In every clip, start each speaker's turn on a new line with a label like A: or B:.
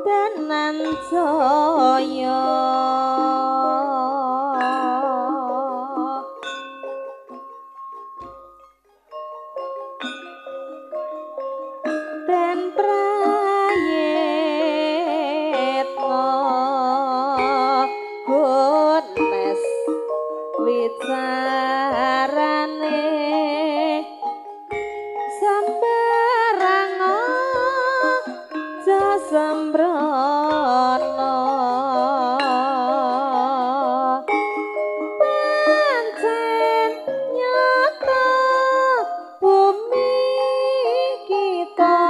A: Dananjaya. Den prayitna goodness wicarane sembarang aja sembrono. Pancen nyata bumi kita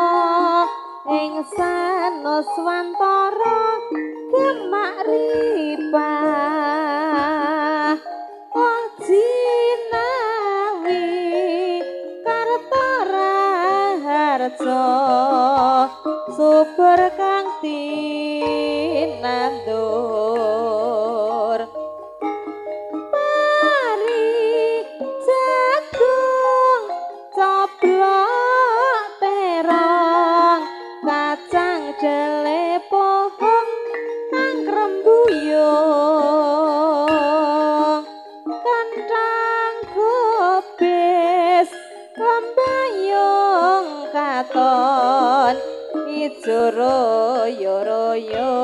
A: ing sanuswantara gemak ripah. Oh jinawi karta raharja subur kang tinandur. Pari jagung coblok terong kacang jele pohong angkrem buyung kentang gobes lembayung katon ijo royo royo.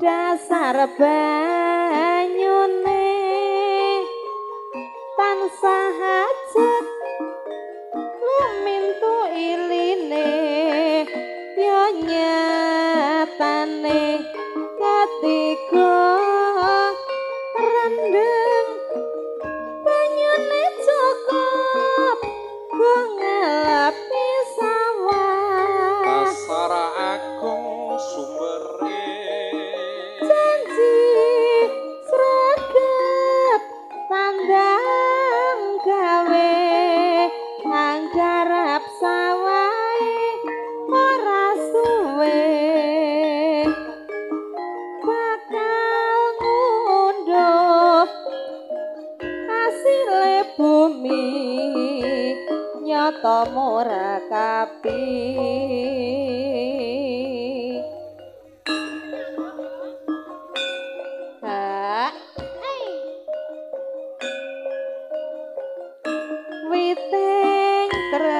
A: Dasar banyune tansah ajeg lumintu iline ya nyatane ketiga rendeng banyune cukup go ngelapi sawah.
B: Pasara agung sumbere
A: janji sregep tandang gawe anggarap sawahe ora suwe bakal ngunduh asile bumi nyata murah kapi. Hak witing tresna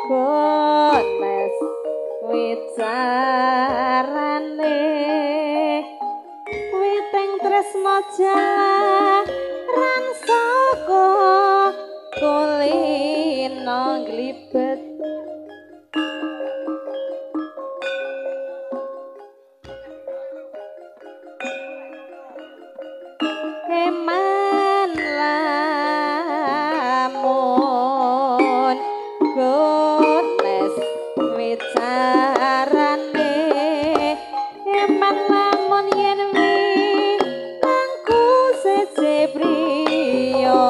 A: gones wicarane witing tresna jaran saka kulino nglibet. Eman lamun gones wicarane eman lamun yen witangku siji priya.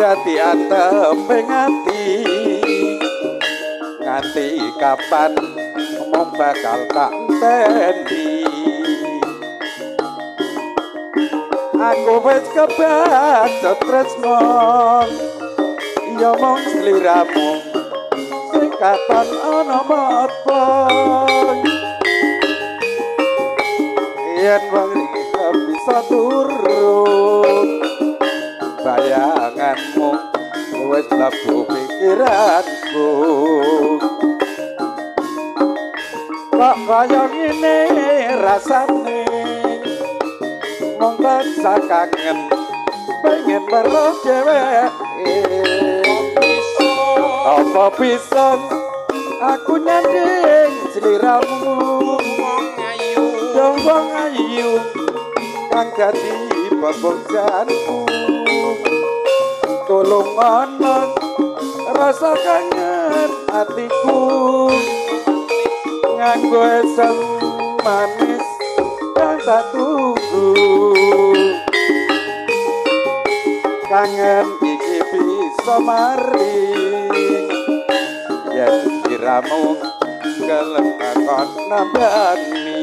C: Dadi anteping ati nganti kapan mung bakal tak enteni. Aku wis kebacut tresno ya mung sliramu sing katon ana mata. Yen wong iki bisa turun bayanganmu wis mlebu pikiranku. Kok kaya ngene rasane mung tansah kangen pengen weruh dheweke. Apa bisa aku nyanding sliramu
B: wong ayu
C: wong ayu kang dadi bebojanku. Tulung ana rasa kangen atiku nganggo esem manis kang tak tunggu. Kangen iki bisa mari yen sliramu gelem takon nambani.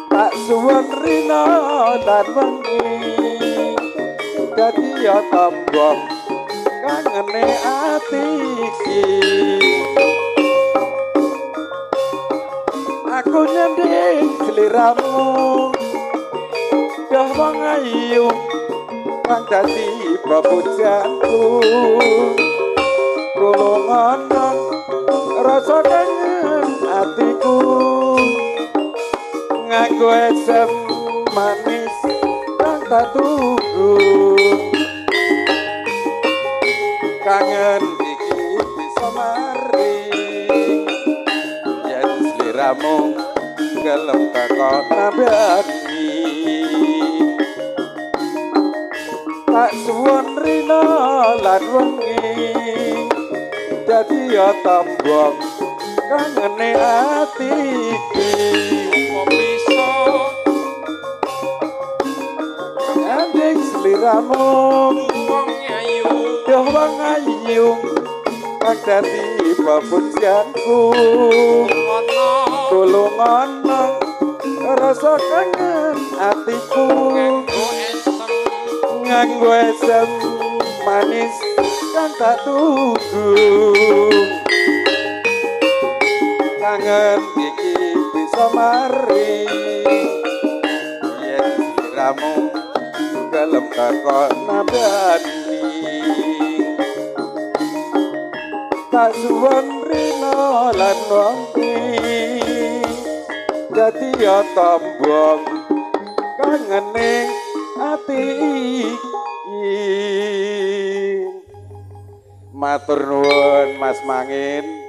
C: Tak suwun rina lan wengi dadi ya tambah kangene ati iki. Aku nyanding sliramu dah wong ayu kang dadi bebojanku. Tulung ana rasa kangen atiku nganggo esem manis kang tak tunggu. Kangen iki bisa mari yen sliramu gelem teko nambani. Tak suwun rina lan wengi dadi ya tambah kangene ati iki.
B: Apa bisa
C: nyanding sliramu
B: wong ayu
C: duh wong ayu kang dadi bebojanku.
B: Ngono
C: Tulung ana rasa kangen atiku
B: nganggo esem
C: nganggo esem manis kang tak tunggu. Kangen iki bisa mari yen sliramu gelem teko nambani. Tak suwun rina lan wengi dadi ya tambah kangene ati iki. Matur nuwun Mas Mangin.